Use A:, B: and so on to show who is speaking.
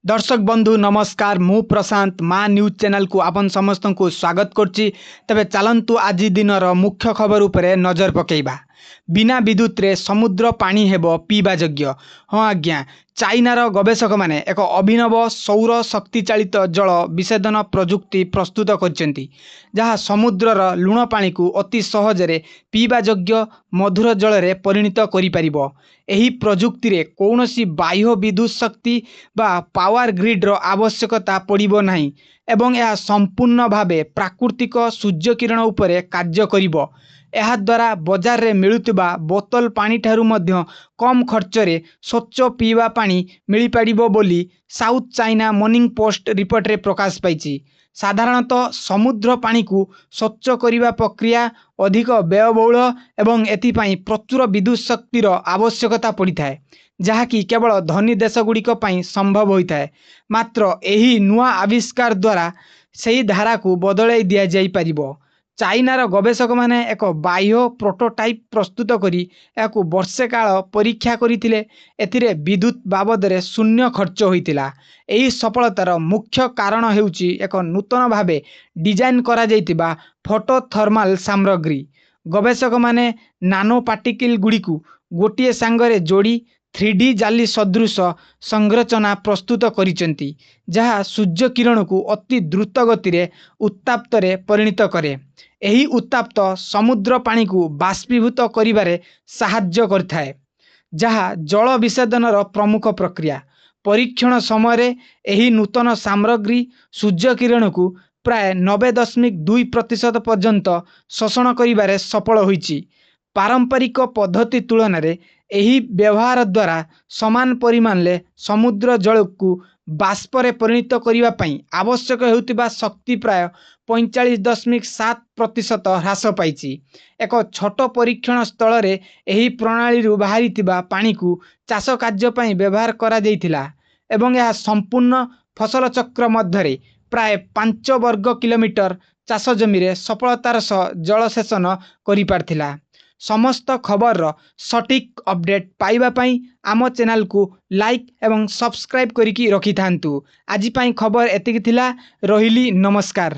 A: ଦର୍ଶକ ବନ୍ଧୁ, ନମସ୍କାର। ମୁଁ ପ୍ରଶାନ୍ତ, ମା ନ୍ୟୁଜ୍ ଚ୍ୟାନେଲକୁ ଆପଣ ସମସ୍ତଙ୍କୁ ସ୍ୱାଗତ କରୁଛି। ତେବେ ଚାଲନ୍ତୁ, ଆଜି ଦିନର ମୁଖ୍ୟ ଖବର ଉପରେ ନଜର ପକାଇବା। ବିନା ବିଦ୍ୟୁତରେ ସମୁଦ୍ର ପାଣି ହେବ ପିଇବା ଯୋଗ୍ୟ। ହଁ ଆଜ୍ଞା, ଚାଇନାର ଗବେଷକମାନେ ଏକ ଅଭିନବ ସୌର ଶକ୍ତି ଚାଳିତ ଜଳ ବିଶୋଧନ ପ୍ରଯୁକ୍ତି ପ୍ରସ୍ତୁତ କରିଛନ୍ତି, ଯାହା ସମୁଦ୍ରର ଲୁଣ ପାଣିକୁ ଅତି ସହଜରେ ପିଇବା ଯୋଗ୍ୟ ମଧୁର ଜଳରେ ପରିଣତ କରିପାରିବ। ଏହି ପ୍ରଯୁକ୍ତିରେ କୌଣସି ବାହ୍ୟ ବିଦ୍ୟୁତ ଶକ୍ତି ବା ପାୱାର ଗ୍ରିଡ୍ର ଆବଶ୍ୟକତା ପଡ଼ିବ ନାହିଁ ଏବଂ ଏହା ସମ୍ପୂର୍ଣ୍ଣ ଭାବେ ପ୍ରାକୃତିକ ସୂର୍ଯ୍ୟକିରଣ ଉପରେ କାର୍ଯ୍ୟ କରିବ। ଏହାଦ୍ୱାରା ବଜାରରେ ମିଳୁଥିବା ବୋତଲ ପାଣିଠାରୁ ମଧ୍ୟ କମ୍ ଖର୍ଚ୍ଚରେ ସ୍ୱଚ୍ଛ ପିଇବା ପାଣି ମିଳିପାରିବ ବୋଲି ସାଉଥ୍ ଚାଇନା ମର୍ଣ୍ଣିଂ ପୋଷ୍ଟ ରିପୋର୍ଟରେ ପ୍ରକାଶ ପାଇଛି। ସାଧାରଣତଃ ସମୁଦ୍ର ପାଣିକୁ ସ୍ୱଚ୍ଛ କରିବା ପ୍ରକ୍ରିୟା ଅଧିକ ବ୍ୟୟବହୁଳ ଏବଂ ଏଥିପାଇଁ ପ୍ରଚୁର ବିଦ୍ୟୁତ ଶକ୍ତିର ଆବଶ୍ୟକତା ପଡ଼ିଥାଏ, ଯାହାକି କେବଳ ଧନୀ ଦେଶଗୁଡ଼ିକ ପାଇଁ ସମ୍ଭବ ହୋଇଥାଏ। ମାତ୍ର ଏହି ନୂଆ ଆବିଷ୍କାର ଦ୍ୱାରା ସେହି ଧାରାକୁ ବଦଳାଇ ଦିଆଯାଇପାରିବ। ଚାଇନାର ଗବେଷକମାନେ ଏକ ବାହ୍ୟ ପ୍ରୋଟୋଟାଇପ୍ ପ୍ରସ୍ତୁତ କରି ଏହାକୁ ବର୍ଷେ କାଳ ପରୀକ୍ଷା କରିଥିଲେ। ଏଥିରେ ବିଦ୍ୟୁତ ବାବଦରେ ଶୂନ୍ୟ ଖର୍ଚ୍ଚ ହୋଇଥିଲା। ଏହି ସଫଳତାର ମୁଖ୍ୟ କାରଣ ହେଉଛି ଏକ ନୂତନ ଭାବେ ଡିଜାଇନ୍ କରାଯାଇଥିବା ଫଟୋଥର୍ମାଲ ସାମଗ୍ରୀ। ଗବେଷକମାନେ ନାନୋ ପାର୍ଟିକିଲଗୁଡ଼ିକୁ ଗୋଟିଏ ସାଙ୍ଗରେ ଯୋଡ଼ି 3D ଜାଲି ସଦୃଶ ସଂରଚନା ପ୍ରସ୍ତୁତ କରିଛନ୍ତି, ଯାହା ସୂର୍ଯ୍ୟକିରଣକୁ ଅତି ଦ୍ରୁତ ଗତିରେ ଉତ୍ତାପରେ ପରିଣତ କରେ। ଏହି ଉତ୍ତାପ ସମୁଦ୍ର ପାଣିକୁ ବାଷ୍ପୀଭୂତ କରିବାରେ ସାହାଯ୍ୟ କରିଥାଏ, ଯାହା ଜଳ ବିଶୋଧନର ପ୍ରମୁଖ ପ୍ରକ୍ରିୟା। ପରୀକ୍ଷଣ ସମୟରେ ଏହି ନୂତନ ସାମଗ୍ରୀ ସୂର୍ଯ୍ୟକିରଣକୁ ପ୍ରାୟ 90.2% ପର୍ଯ୍ୟନ୍ତ ଶୋଷଣ କରିବାରେ ସଫଳ ହୋଇଛି। ପାରମ୍ପରିକ ପଦ୍ଧତି ତୁଳନାରେ ଏହି ବ୍ୟବହାର ଦ୍ୱାରା ସମାନ ପରିମାଣରେ ସମୁଦ୍ର ଜଳକୁ ବାଷ୍ପରେ ପରିଣତ କରିବା ପାଇଁ ଆବଶ୍ୟକ ହେଉଥିବା ଶକ୍ତି ପ୍ରାୟ 45.7% ହ୍ରାସ ପାଇଛି। ଏକ ଛୋଟ ପରୀକ୍ଷଣ ସ୍ଥଳରେ ଏହି ପ୍ରଣାଳୀରୁ ବାହାରିଥିବା ପାଣିକୁ ଚାଷ କାର୍ଯ୍ୟ ପାଇଁ ବ୍ୟବହାର କରାଯାଇଥିଲା ଏବଂ ଏହା ସମ୍ପୂର୍ଣ୍ଣ ଫସଲ ଚକ୍ର ମଧ୍ୟରେ ପ୍ରାୟ 5 ବର୍ଗ କିଲୋମିଟର ଚାଷ ଜମିରେ ସଫଳତାର ସହ ଜଳସେଚନ କରିପାରିଥିଲା। ସମସ୍ତ ଖବରର ସଠିକ୍ ଅପଡ଼େଟ୍ ପାଇବା ପାଇଁ ଆମ ଚ୍ୟାନେଲକୁ ଲାଇକ୍ ଏବଂ ସବସ୍କ୍ରାଇବ୍ କରିକି ରଖିଥାନ୍ତୁ। ଆଜି ପାଇଁ ଖବର ଏତିକି ଥିଲା। ରହିଲି, ନମସ୍କାର।